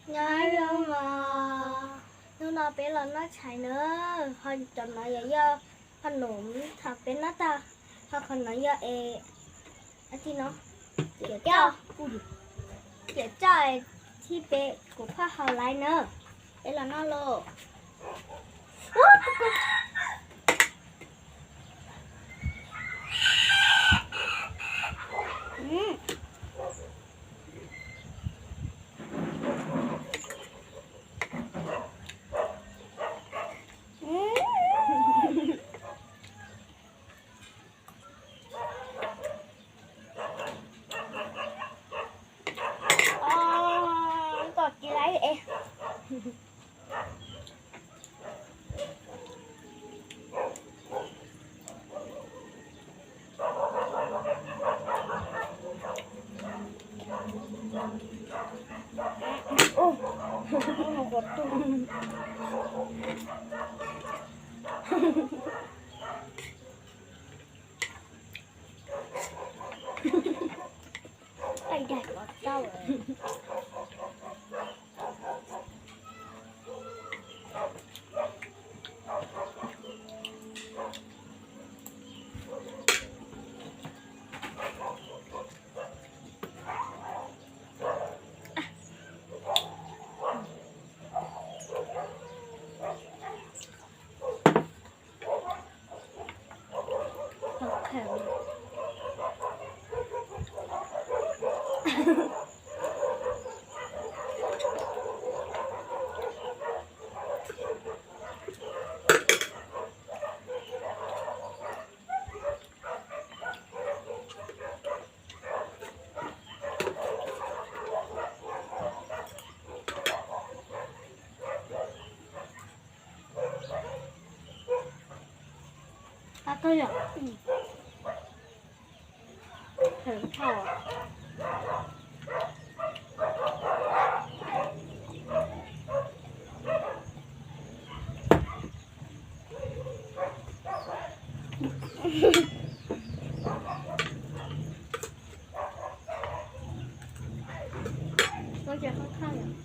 Nyob zoo os, hnub no peb los noj tshais na, ho cov no yog, yog qhov num thaum peb noj tag, ho qhov no yog es, no, ciam coj, ciam coj thiab peb kuv phaj hau laiv na, peb los noj lauj. Tom kiv laiv es.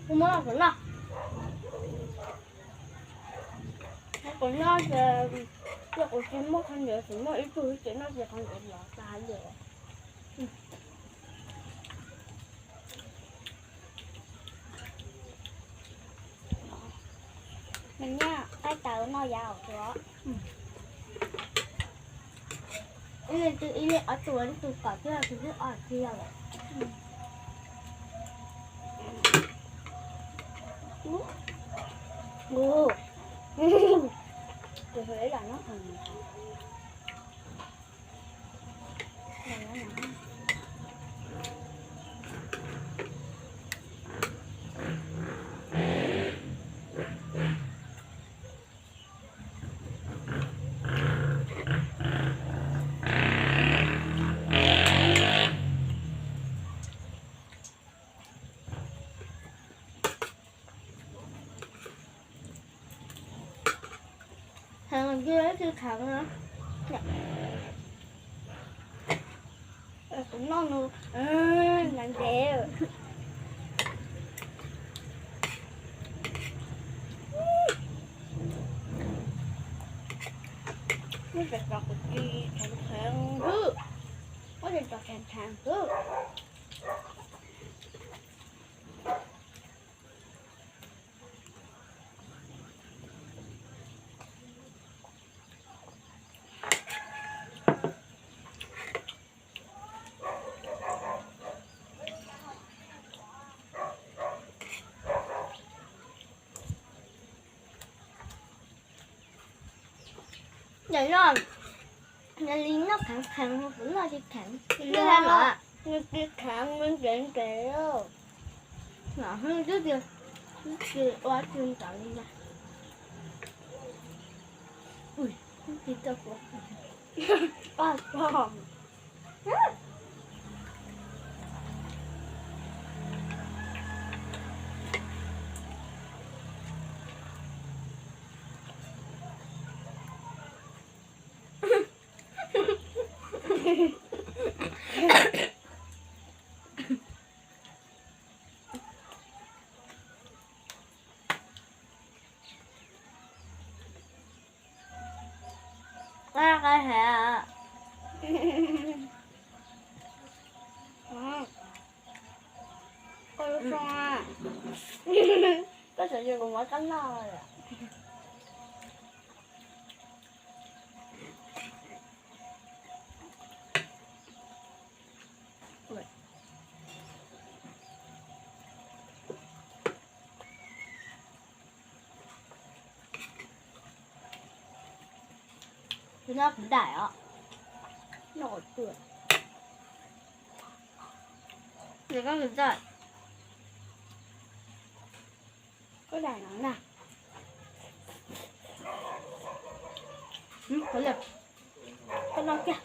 Kuv muab kuv noj, kuv noj ces, kuv tsis muaj khaub ncaws, kuv muaj ib tug ces noj ces khaub ncaws los tas lawm. Nws nyiaj qaib taws noj yav os. Ib leeg twg ib leeg ob tug, ib tug kom twb twb ob txhiab lawm. Heev, twb tsis kheev na. Kuv noj nws ntev. Muab cov kheev kheev xwb, muab cov kheev kheev xwb. Ntawm no, nws li noj kheev kheev, kuv noj tsis kheev. Nws tsis kheev, nws ntev ntev. Los twb tias, twb tsis ua tsis ntawd li na. Ui, twb tsis tau kuv. Qab qab has. Koj lub xyoo, koj tseem yuav kuv muab koj noj. Noj kuv daim os. Noj kuv daim. Noj kuv daim. Koj daim no na. Koj noj kiag.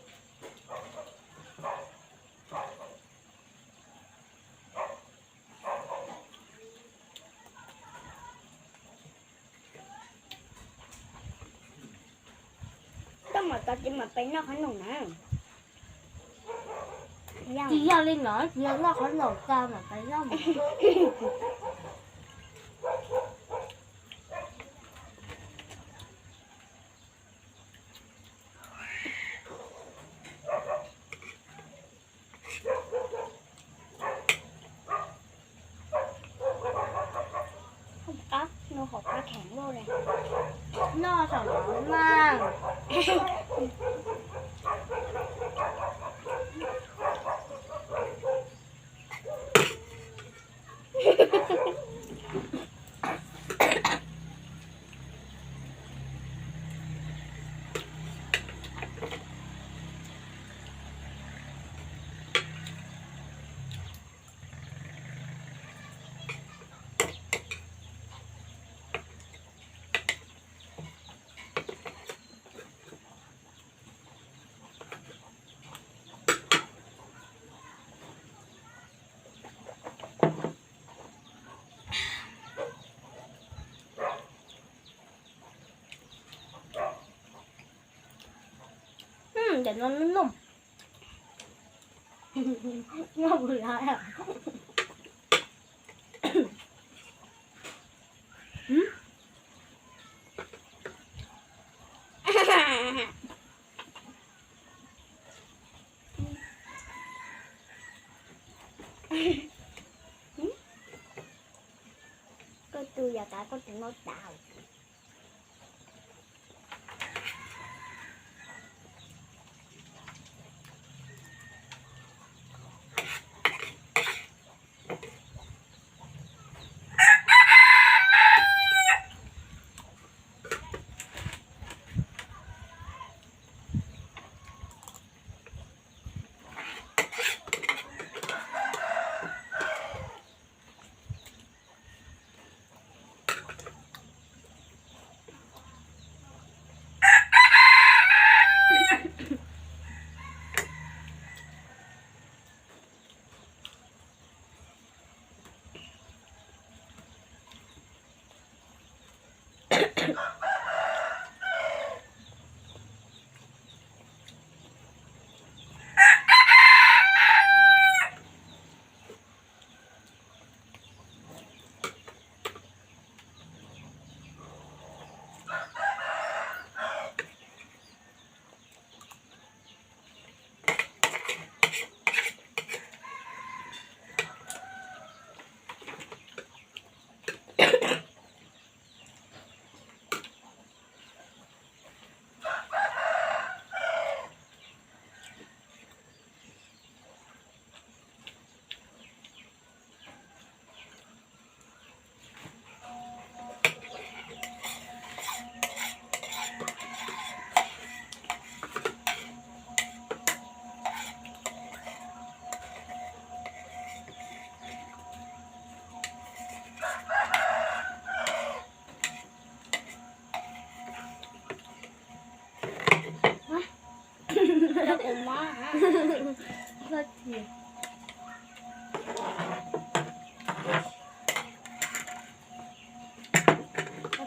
Koj mam tau ces mam pais noj qhov no na. Tsis yog li no, tsis yog noj qhov no tau mam pais noj. Qab no hauv qab kheev luaj li. Noj saum no mas. Cov no noj, noj kuv lawm. Koj tus yog tas koj tus noj tas.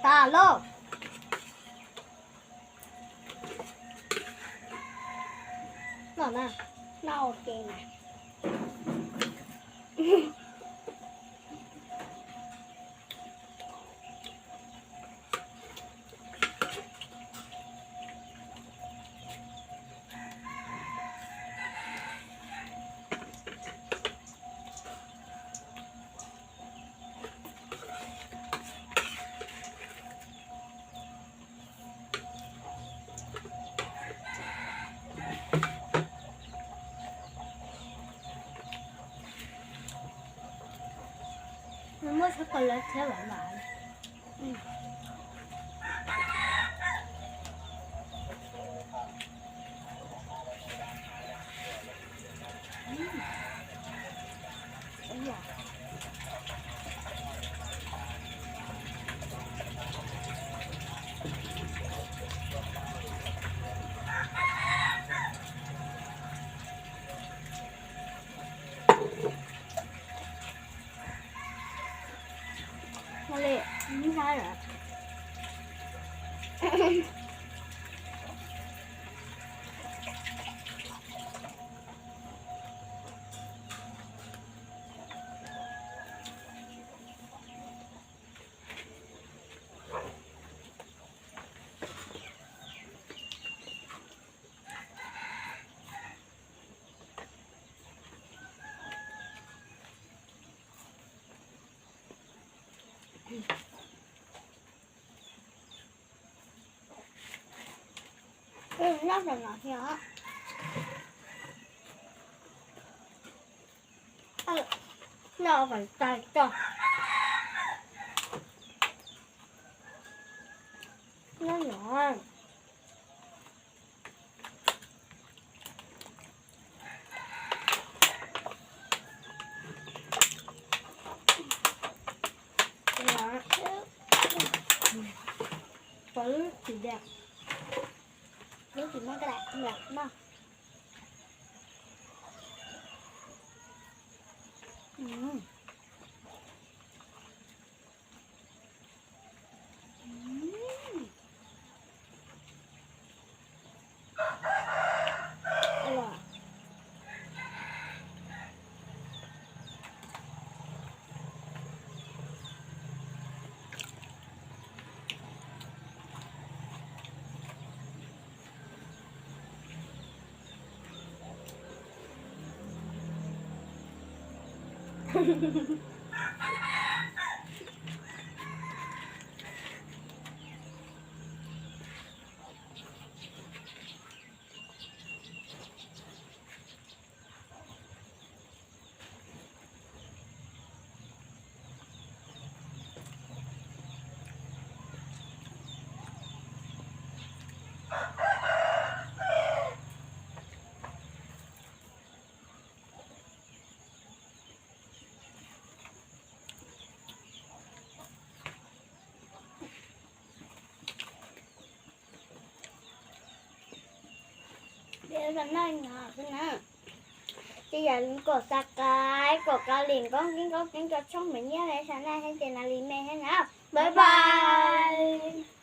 Tas lawm. Noj na, noj ua ke na. Kho lawv thiab lawv mas. Noj tam no thiab. Noj kom tag tso. Noj no. Pov lub tsis diam, lub tsis muab kaj daim nram no. Ces yog li kom subscribe, kom kav lim koob keeb koob keeb rau tshooj me nyiaj li sas naj thiab ces nas li me thiab na. Bye bye.